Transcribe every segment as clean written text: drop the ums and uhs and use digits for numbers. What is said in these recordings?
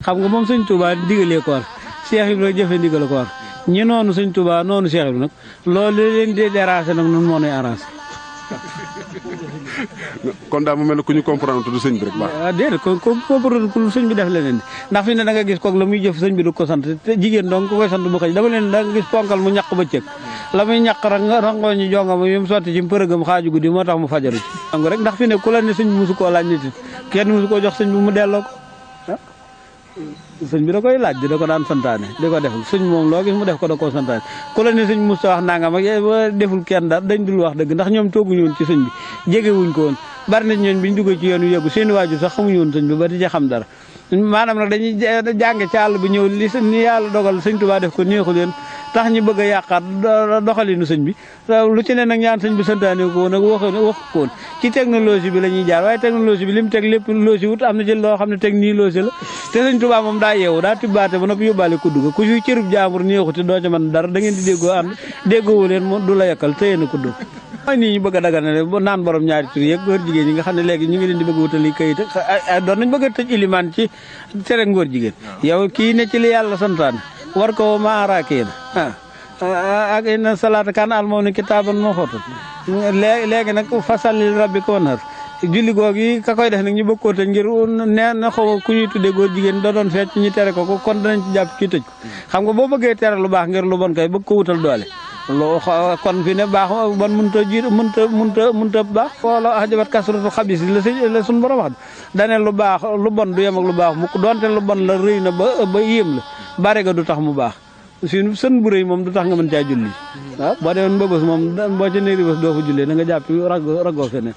xam nga moom sëñ Touba digalee ko war Cheikh Ibrahima jëfe ndigal ko war ñi noonu sëñ Touba noonu Cheikh Ibrahima nag loolu leen di déranger nag nun moo nuy arrangé. kon daal mu mel ne ku ñu comprendre tudd sëñ bi rek baax. ah déedéet ko comprendre ku sëñ bi def leneen di ndax fi ne da nga gis kook la muy jëf sëñ bi du ko sant te jigéen donc ku koy sant bu xëy dama leen da nga gis ponkal mu ñaq ba cëg la muy ñaq rek nga rangoo ñu jonga ma yum sotti ci përëgam xaaju guddi moo tax mu fajaru ci xam nga rek ndax fi ne ku la ne sëñ bi mosu koo laaj nit kenn mosu koo jox sëñ bi mu delloo ko sëñ bi da koy laaj da ko daan santaane di ko defal sëñ moom loo gis mu def ko da koo santaane ku la ne sëñ Moussa wax nangam ak deful kenn daal dañ dul wax dëgg ndax ñoom tooguñu woon ci sëñ bi jegewuñ ko woon bari na ñooñ biñ duggee ci yoonu yeggu seen waajur sax xamuñu woon sëñ bi ba di ci xam dara maanaam nag dañuy jànge ci àll bi ñëw ni yàlla dogal sëñ Tuubaa def ko neexu leen tax ñu bëgg a yàqaat doxalinu sëñ bi lu ci ne nag ñaan sëñ bi santaane ko woon ak wax ko woon ci technologie bi la ñuy jaar waaye technologie bi li mu teg lépp loosi wut am na ci loo xam ne technologie la te sëñ Tuubaa moom daa yeewu daa tibbaate ba noppi yóbbaale kuddu ga ku ci cërub jaambur neexu te doo ca mën dara da ngeen di déggoo ànd déggoowu leen du la yekkal téye na kuddu mooy nii ñu bëgg a daganale ba naan borom ñaari tur yeeg góor jigéen ñi nga xam ne léegi ñu ngi leen di bëgg wutali kayit doon nañ bëgg a tëj ilimaan ci tere ngóor jigéen yow kii ne ci li yàlla santaane war ko ma araakee na ak inna salaata kaana al mu'miniina kitaaban mawquutan léegi nag fasalli li rabbika wanhar julli googu yi ka koy def nag ñu bëgg koo tëj ngir nee na xaw ku ñuy tuddee góor jigéen da doon fecc ñu tere ko kon danañ ci jàpp ci tëj ko xam nga boo bëggee tere lu baax ngir lu bon kay bëgg ko wutal doole kon fi ne baax bon mënta baax wala ajabat kasratu xabis la suñu borom wax dane lu baax lu bon du yem ak lu baax mukk donte lu bon la rëy na ba yéem la bare ga du tax mu baax suñu sën bu rëy moom du tax nga mën caa julli waaw boo demoon ba bés moom boo ca néeri bés doo fa jullee da nga jàpp raggoo feneen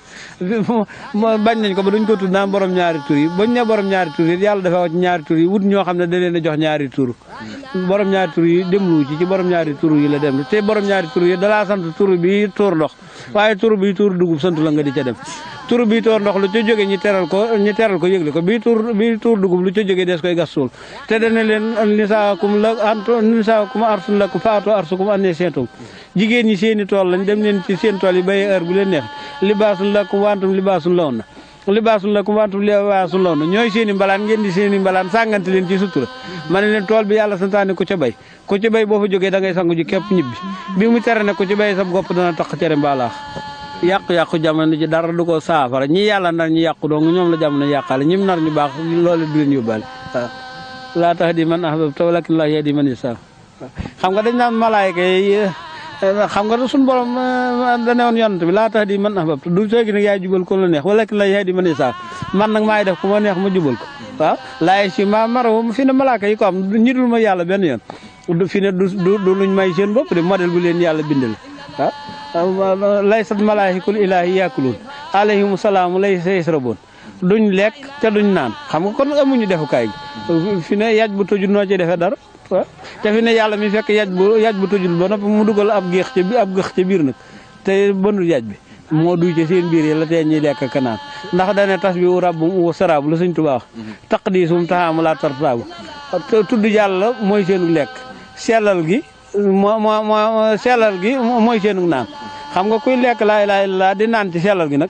bañ nañ ko ba duñ ko tudd naan borom ñaari tur yi bañ ne borom ñaari tur yi yàlla dafa wax ñaari tur yi wut ñoo xam ne da leen a jox ñaari tur borom ñaari tur yi demlu ci borom ñaari tur yi la dem te borom ñaari tur yi dalaa sant tur bi tuur ndox waaye tur bi tuur dugub sant la nga di ca dem tur bii tuur ndox lu ca jóge ñu teral ko yëgle ko bii tuur dugub lu ca jóge des koy gas suul te dana leen nisaakum arsun lakum faatu arsukum annee seentum jigéen ñi seeni tool lañ dem leen ci seen tool yi béyee heure bu leen neex libaasun lakum wantum libaasun law na libaasun lakum wantum libaasun law na ñooy seeni mbalaan ngeen di seeni mbalaan sàngante leen ci sutura ma ne leen tool bi yàlla santaane ku ca bay boo fa jógee da ngay sangu ji képp ñibbi bi mu tere ne ku ci bay sa gopp dana tax cere mbaalaax yàqu-yàqu jamono ji dara du ko saafara ñi yàlla nar ñu yàqu dong ñoom la jamono yàqaale ñim nar ñu baax loolu du leen yóbbaale waaw laa tahdi man ahbabta walakin Allaahu yahdi man yashaa xam nga dañ naan malaayka yi xam nga suñu borom da ne woon yonent bi laa tahdi man ahbabta du seegi nag yaay jubal ko la neex walakin Allaahu yahdi man yashaa man nag maay def ku ma neex ma jubal ko waaw laay si ma maraw fi ne malaaka yi ko am ñi dul ma yàlla benn yoon fi ne du luñ may seen bopp de modèle bu leen yàlla bindal waaw laysat malaahikul ilaahi yaakuluun alayhimu salaamu laysa yasrabuun duñ lekk te duñ naan xam nga kon amuñu defukaay gi fi ne yaj bu tëjul noo ci defee dara te fi ne yàlla mi fekk yaj bu tëjul ba noppi mu dugal ab géex ci biir nag te bënul yaj bi moo duy ci seen biir yi la tee ñuy lekk ka naan ndax dane tas bi u rabbum u saraabu la Sëñ Tuubaa wax taqdiisum taxaamu laa tartaabu tudd yàlla mooy seenu lekk sellal gi mooy seenu naan xam nga kuy lekk laa ilaaha illallaah di naan ci sellal gi nag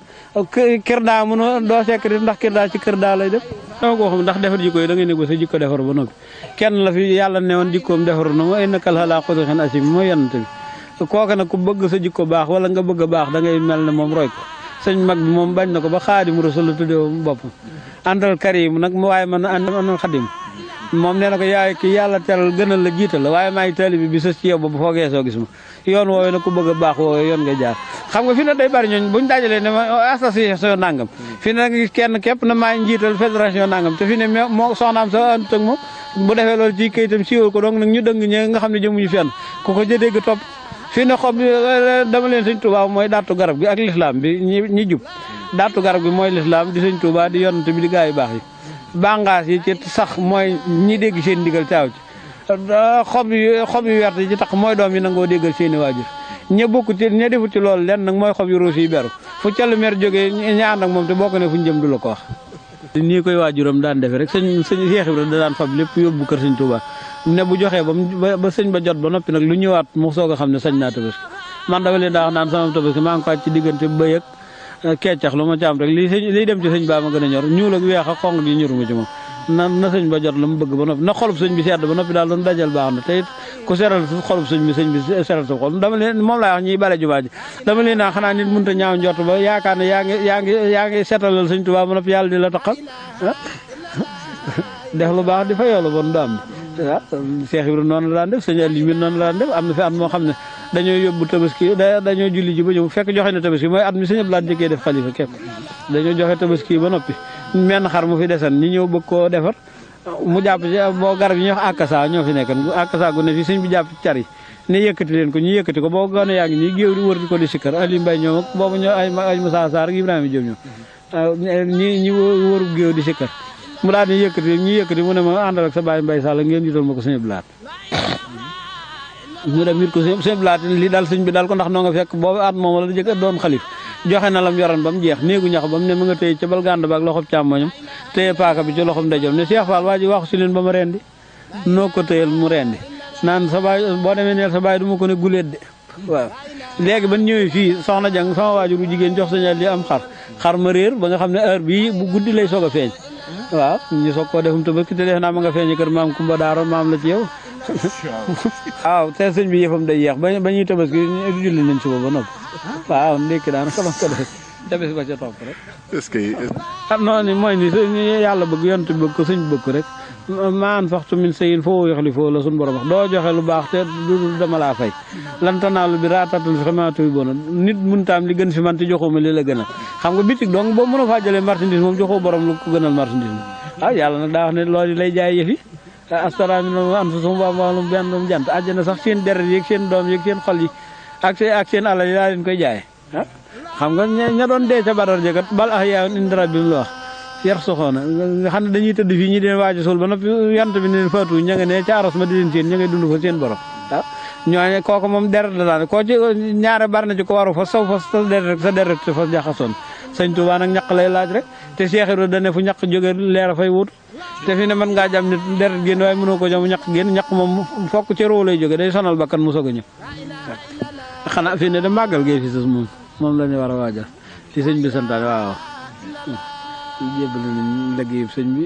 kër daa mënoo doo sekk ndax kër daa ci kër daa lay def dama ko wax ndax defar jikko yi da ngay négo sa jikko defar ba noppi kenn la fi yàlla ne woon jikkoom defaru na moo innaka la'alaa xuluqin aziim mooy yonent bi kooka nag ku bëgg sa jikko baax wala nga bëgg a baax da ngay mel ne moom roy ko sëñ mag bi moom bañ na ko ba Xaadimu Rasuul la tuddee boppam àndal karim nag waaye man àndal xadim moom nee na ko yaay ki yàlla teral gënal la jiital la waaye maay taalibe bi sës ci yow ba bu foogee soo gis ma yoon woowee nag ku bëgg a baax woowee yoon nga jaar xam nga fi ne day bari ñooñ buñ dajalee ne ma association nangam fi ne nag kenn képp na maay njiital fédération nangam te fi ne moo soxnaam sa àndut ak moom bu defee loolu ci kayitam siiwal ko donc nag ñu dëng ñe nga xam ne jëmuñu fenn ku ko jëdégg topp fi ne xob dama leen Sëñ Tuubaa mooy daatu garab gi ak lislaam bi ñi jub daatu garab gi mooy lislaam di Sëñ Tuubaa di yonent bi di gaa yu baax yi bàngaas yi ci sax mooy ñi dégg seen ndigal taaw ci xob yu wert yi ci tax mooy doom yi nangoo déggal seeni waajur ña bokk ci ña defu ci loolu len nag mooy xob yu ruus yi beru fu callu mer jógee ña ànd ak moom te bokk ne fu ñu jëm du la ko wax nii koy waajuram daan defe rek sëñ Cheikh Ibrahima da daan fab lépp yóbbu kër Sëñ Tuubaa ne bu joxee ba sëñ ba jot ba noppi nag lu ñëwaat mu soog a xam ne sañ naa tabaski man dama leen daa wax naan sama tabaski maa ngi ko ci diggante bëy ak keccax lu ma ci am rek liy dem ci sëñ baa ma gën a ñor ñuul ak weex ak xonq gi ñoruma ci moom na sëñ ba jot la mu bëgg ba noppi na xolub sëñ bi sedd ba noppi daal doon dajal baax na te it ku seral xolub sëñ bi seral sa xol dama leen moom laa wax ñiy bale jumaa ji dama leen naa xanaa nit mënut a ñaaw njort ba yaakaar ne yaa ngi setalal sëñ Tuubaa ba noppi yàlla di la taqal def lu baax di fa yoolu bon du am waaw Cheikh Ibrahima noonu la daan def sëñ Aliou mi noonu la daan def am na fi at moo xam ne dañoo yóbbu tabaski dañoo julli ji ba ñëw fekk joxe na tabaski mooy at mi sëñ Abdou Lahad jëkkee def xalifa képp dañoo joxe tabaski ba noppi menn xar mu fi desan ñi ñëw bëgg koo defar mu jàpp ci boo garab yi ñuy wax akasa ñoo fi nekkan akasa gu ne fi sëñ bi jàpp ci car yi ne yëkkati leen ko ñu yëkkati ko boo gone yaa ngi nii géew di wër di ko di sikkar Aliou Mbaye ñoom ak boobu ñoo ay Moussa Sarr ak Ibrahima Diop ñoom ñi wëru géew di sikkar mu daal di yëkkati mu ne ma àndal ak sa baay Mbaye Sall ngeen jiital ma ko sëñ Abdou Lahad ñu dem it ko sëñ Abdou Lahad li daal sëñ bi daal ko ndax noo nga fekk boobu at moom la jëkk doon xalif joxe na lam yoroon ba mu jeex néegu ñax ba mu ne mu nga téye ca bal gànd ba ak loxob càmmoñam téye paaka bi ci loxob ndeyjoor ne Cheikh Fall waa ji waxu si leen ba ma rendi noo ko téyel mu rendi naan sa baay boo demee neel sa baay du ma ko ne guléet de waaw léegi ban ñëwee fii soxna jang sama waajuru jigéen jox sañal li am xar ma réer ba nga xam ne heure bii bu guddi lay soog a feeñ waaw ñu soog koo defum tabaski te def naa ma nga feeñi kër maam Kumba Daaro maam la ci yow waaw te sëñ bi yëfam day yeex ba ñuy tabaski julli nañ suba ba noppi waaw ndékki daanaka ma ko def tabis ba ca topp rek est-ce que noonu mooy ni yàlla bëgg yonent bëgg ko sëñ bëgg ko rek maan faxtu min sayin foo yoxli foo la suñu borom wax doo joxe lu baax te du dama laa fay lantanaalu bi raatatul fi xamatuy bona nit mun taam li gën fi man te joxuma li la gënal xam nga bitig donc boo mën a faa jëlee marchandise moom joxoo borom lu ko gënal marchandise moom waaw yàlla nag daa wax ne loolu lay jaay yëfi astaraami no an fa sum waalum benn jant àjjana sax seen deret yeeg seen doom yeeg seen xol yi ak seen alal yi daa leen koy jaay xam nga ña doon dee ca Badar jëkkat bal ah yaa inda rabbihim la wax yar soxoona nga xam ne dañuy tëdd fii ñi deen waaj a suul ba noppi yant bi ne leen faatu ña nga ne ca aros ma di leen seen ña ngay dund fa seen borom waaw ñooñu kooku moom deret la daan koo ci ñaare bari na ci ko waru fa saw fa sa deret fa jaxasoon sëñ Tuubaa nag ñaq lay laaj rek te Cheikh Ibra dane fu ñaq jóge leer a fay wut te fi ne mën ngaa jam nit deret génn waaye mënoo ko jam ñaq génn ñaq moom fokk ci roo lay jóge day sonal bakkan mu soog a ñëw xanaa fii ne da màggal gee fi sus moom la ñu war a waajal fi sëñ bi santaane waaw jébbal nañ liggéey sëñ bi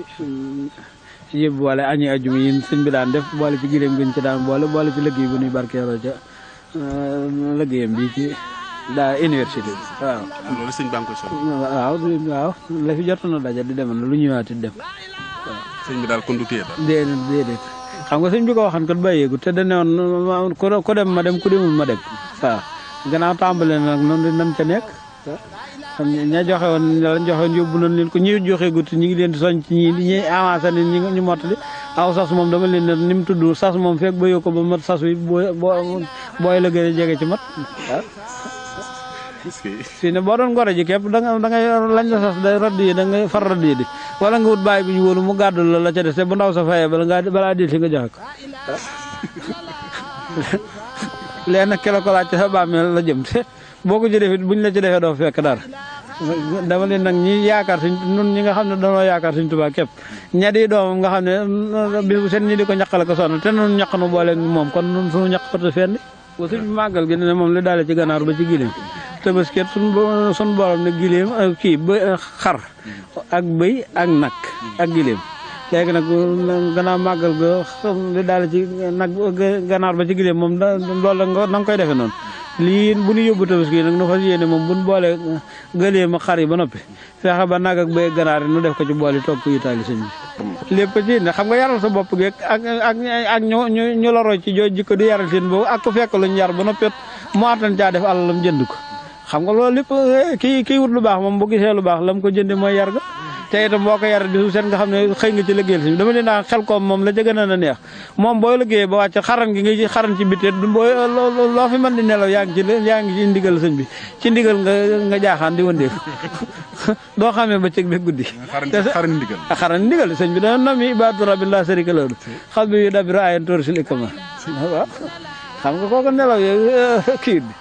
yëpp boole añi ajuma yi sëñ bi daan def boole ci gileem gën ci daan boole ci liggéey bu ñuy barkeeloo ca liggéeyam bi ci daa université bi waaw. loolu sëñ baa ngi koy soxla. waaw la fi jotoon na daja di demal lu ñëwaat dem waaw. sëñ bi daal kon du téye daal. déedéet xam nga sëñ bi ko waxan kat bàyyeegu te dañ ne woon ku dem ma dem ku demul ma dem waaw gannaaw tàmbale nag noonu nan ca nekk xam ña joxe woon lañ joxe woon yóbbu nañ leen ko ñi joxe gut ñi ngi leen di soñ ci ñi avancé ne ñu mottali aw sas moom dama leen ne ni mu tudd sas moom fekk ba yokko ba mat sas wi booy la gën a jege ci mat waaw fii ne boo doon gore ji képp da ngay lañ la sas day radd yi da ngay far radd yi di wala nga wut bàyyi bi ñu wóolu mu gàddu la ca des te bu ndaw sa fayee balaa di si nga joxe ko léegi nag kilo ko laaj sa bàmmeel la jëm te boo ko ci defee buñ la ci defee doo fekk dara dama leen nag ñi yaakaar suñ nun ñi nga xam ne dañoo yaakaar suñ Tuubaa képp ña di doomam nga xam ne bis bu seen ñi di ko ñaqale ko sonn te nun ñaq nu boole moom kon nun suñu ñaq ko te fenn ba suñ màggal gi ne moom li daale ci ganaar ba ci gileem Tabaski suñ borom ne gileem kii ba xar ak bëy ak nag ak gileem léegi nag gannaaw màggal ga li daal ci nag ganaar ba ci gileem moom loolu la nga koy defee noonu lii bu ñu yóbbu Tabaski nag nu fas yéene moom bu ñu boole gëleem ak xar yi ba noppi fexe ba nag ak bëy ganaar yi nu def ko ci boole toog ko yitaali sëñ bi lépp ci ne xam nga yaral sa bopp geeg ak ñu la roy ci jooju jikko di yaral seen boobu ak ku fekk luñ yar ba noppi mu attan caa def alalam jënd ko xam nga loolu lépp kii wut lu baax moom bu gisee lu baax lam ko jënde mooy yar ga te itam boo ko yar bi su seet nga xam ne xëy nga ci liggéeyal si dama leen naa xel koom moom la ca gën a neex moom booy liggéeyee ba wàcc xaran gi nga xaran ci bitte booy loo fi mën di nelaw yaa ngi ci ndigal sëñ bi ci ndigal nga jaaxaan di wëndeef doo xamee ba cëg bi guddi xaran ndigal sëñ bi dana nami ibadu rabbi la sharika lahu xal bi yu dabiru ayen tóor sil ikama waaw xam nga kooku nelaw yo kii bi